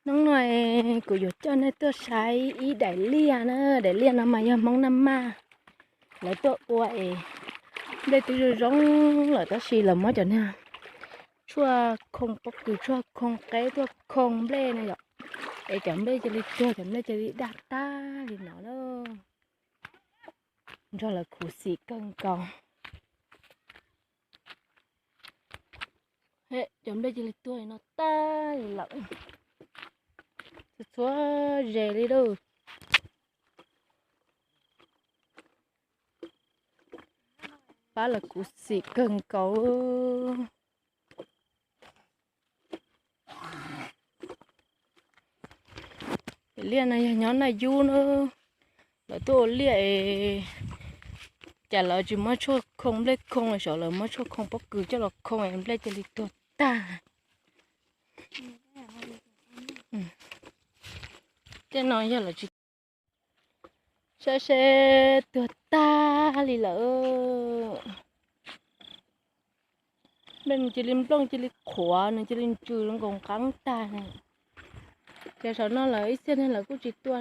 Hnub no kuv yuav coj nej tuaj saib ib daim liaj na, daim liaj no mas yog Hmoob Naj Maj lawv tuaj ua es nplej twb zoo zoo lawm tab sis lawv muab cov niag tshuaj khoo pob kws tshuaj khoo qeb tuaj khoo nplej no yom, es cov nplej cia li tuag cov nplej cia li daj tag li no na. Nrog lawv khuv xim kawg nkaus. Cov nplej cia li tuag li no tag li lawm, txhua txhua ze li lauj. Pab lawv khuv xim kawg nkaus. Liaj no yog nyob Naj Yub na, lawv tuaj ua liaj es cas lawv tsis muab tshuaj khoo nplej khoo, saum lawv muab tshuaj khoo pob kws coj los khoo es nplej cia li tuag tag. Tej no yog lawv tsis saib seb tuag tag li lawm. Nplej nws cia li nplooj cia li qhuav nws cia li ntsws nkaus nqeeb tag. Ces saum no lawv ib txhia neeg lawv kuj tsis tua.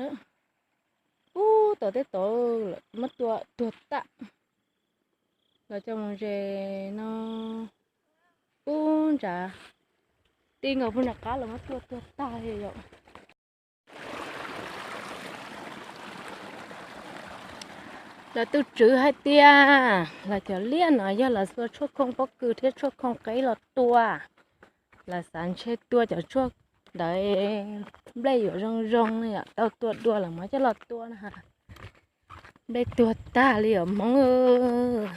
Ub, tom tej tod lawv muab tua tuag tag. Lawv coj mus ze no, ub, ntshav ti nkaus puag nram qab lawv muab tua tuag tag li yom. Lawv tus tswv hais tias lawv cov liaj no yog lawv txua tshuaj khoo pob kws thiab tshuaj khoo qeb los tua. Lawv xav ntshe tua cov tshuaj ntawd nplej yuav zoo zoo, tau tua dua lawm mas coj los tua na. Nplej tuag tag li os Hmoob.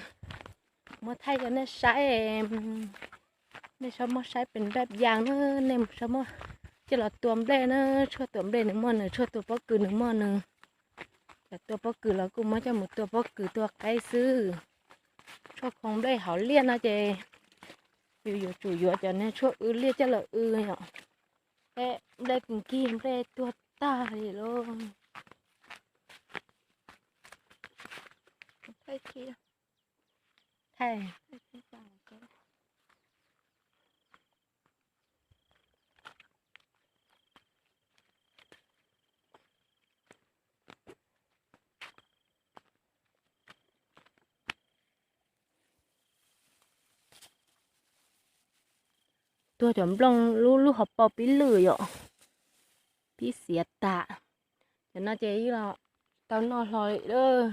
Muab thaij rau nej saib, nej txhob muab saib pes npaj ya na, nej txhob muab coj los tua nplej na, tshuaj tua nplej nws muaj nws, tshuaj tua pob kws nws muaj nws. Cov tua pob kws los kuj muab coj mus tua pob kws tua qeb xwb. Tshuaj khoo nplej hauv liaj no ces yus yuav tsum yuav cov niag tshuaj w liaj coj los w yom. Nplej kws nkig nplej tuag tag li lauj. Tuag cov nplooj lub lub hauv paus pib lwj yom, pib xiav tas. Cov no ces ib los tau noj hlo li lawm.